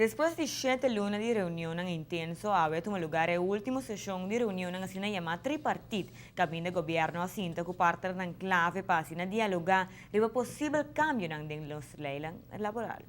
Despues di 7 luna di reunion intenso, a tuma luga e ultimo sesion di reunion asina yama tripartit, caminda gobierno a sinta cu partnernan clave pa asina dialoga riba posibel cambio den ley laboral.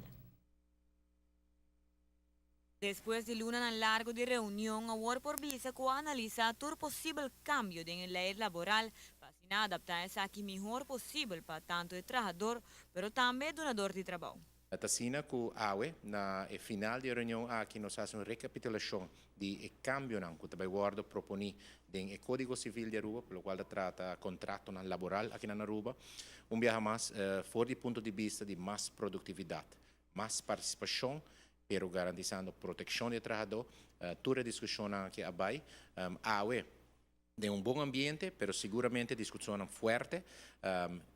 Despues di lunanan largo di reunion, awor por bisa cu a analisa tur posibel cambio den ley laboral pa asina adapta esaki mihor posibel pa tanto e trahador, pero tambe dunador di trabou. Asina cu awe na final di e reunion aki nos a haci un recapitulacion di cambio cu tambe a wordo proponi den Codigo Civil di Aruba, pa loke ta trata contrato laboral aki na Aruba, un biaha mas for di punto di bista di mas productividad, mas participacion, pero garantisando proteccion di trahador, tur e discusion aki a bay, awe den un bon ambiente, pero siguramente discusion fuerte,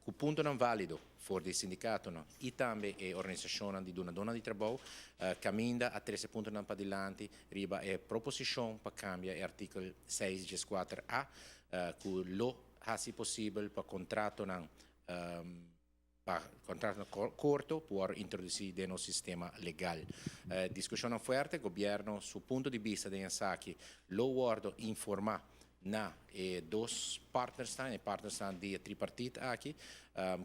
cu puntonan valido for di sindicatonan y tambe e organisacion di dunado di trabou, caminda a trece puntonan padilanti riba e proposicion pa cambia e articulo 6.4a, cu lo haci posibel pa contratonan pa contrato corto por introduci den nos sistema legal. Discusion fuerte, gobierno su punto di bista den esaki lo wordo informa na dos partners, e partners di tripartit aki,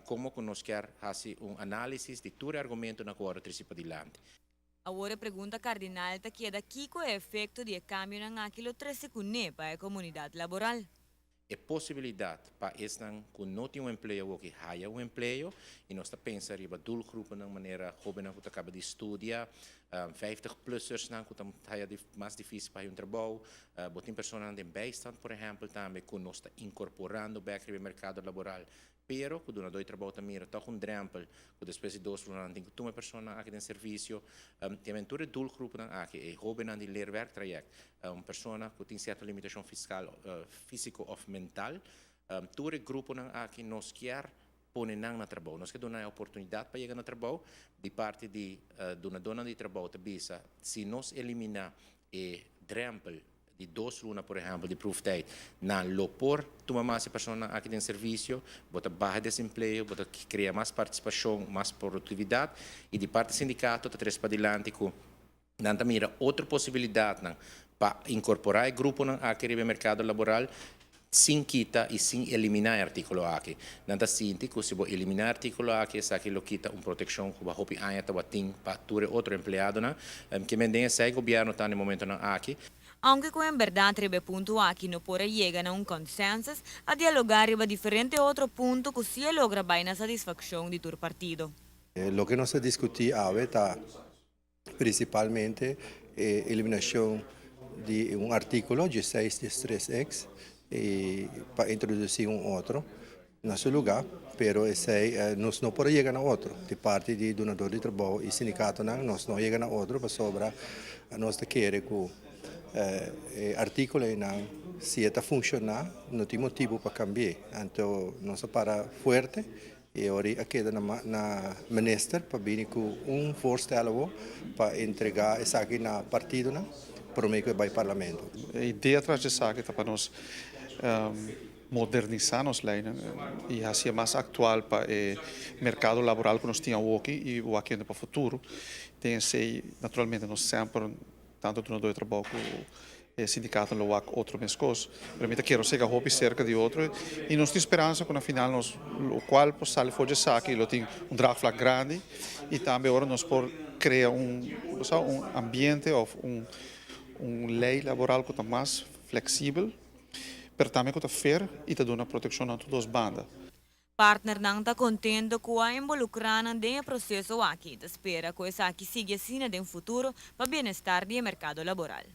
como cu nos kier haci un analisis di tur argumentonan cu a trece padilanti. Awor e pregunta cardinal ta keda kico e efecto di cambionan aki lo trece cune pa e comunidad laboral. E posibilidad pa esnan cu no tin un empleo of cu haya un empleo y nos ta pensa riba doelgroepen manera hobennan cu ta caba di studia, 50-plussers nan cu ta haya mas dificil pa un trabou, bo tin personanan den bijstand, por ehempel, tambe cu nos ta incorporando back riba mercado laboral, pero cu dunado di trabou ta mira toch un drempel cu despues di 2 luna tin cu tuma persona aki den servicio. Tin tur doelgroepen aki, e hobennan di leerwerktraject, un persona cu tin cierto limitacion fiscal, fisico of mental, tur gruponan aki nos kier pone nan na trabou. Nos kier duna e oportunidad pa yega na trabou. Di parti di dunadonan di trabou ta bisa, si nos elimina e drempel di 2 luna, por ehempel, di proeftijd, nan lo por tuma mas persona aki den servicio, bo ta baha desempleo, bo ta crea mas participacion, mas productividad, y di parti sindicato ta trece padilanti cu nan ta mira otro posibilidad pa incorpora e gruponan aki riba mercado laboral sin kita y sin elimina e articulo aki. Nan ta sinti cu si bo elimina e articulo aki, esaki lo kita un proteccion cu hopi aña tabatin pa tur otro empleadonan. Kiermen den esey gobierno ta na e momentonan aki. Aunke cu en berdad riba e punto aki no por a yega na un consensus, a dialoga riba diferente otro punto cu si a logra bay na satisfaccion di tur partido. Loke nos a discuti awe ta principalmente eliminacion di un articulo, 16.3x, y pa introduci un otro na su lugar, pero esey nos no por yega na otro. Di parti di dunado di trabou y sindicatonan, nos no a yega na otro pasobra nos ta kere cu articulonan, si ta funciona, no tin motibo pa cambia. Anto, nos a para fuerte y awor a keda na minister pa bini cu un voorstel pa entrega esaki na partidonan prome cu bay parlamento. E idea tras di esaki ta pa nos modernisa nos ley y haci mas actual pa e mercado laboral cu nos tin aki y aki pa futuro. Tin esey, naturalmente, nos semper, tanto dunado di trabou como sindicato lo wak otro mes cos. Pero mi kier yega hopi cerca di otro y nos tin speransa cu na final nos locual por sali for di esaki lo tin un draagvlak grandi y tambe ora nos por crea un ambiente of un ley laboral cu ta mas flexibel, pero tambe cu ta fair y ta duna proteccion na tur dos banda. Partnernan ta contento cu a involucra nan den e proceso aki, ta spera cu esaki sigui asina den futuro pa bienestar di mercado laboral.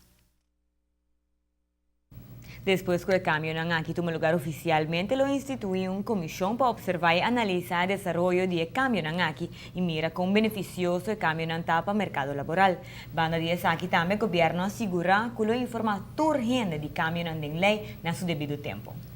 Despues cu e cambionan aki tuma lugar oficialmente, lo institui un comision pa observa y analisa e desaroyo di e cambionan aki y mira con beneficioso e cambionan ta pa mercado laboral. Banda di esaki tambe gobierno a sigura cu lo informa tur hende di cambionan den ley na su debido tempo.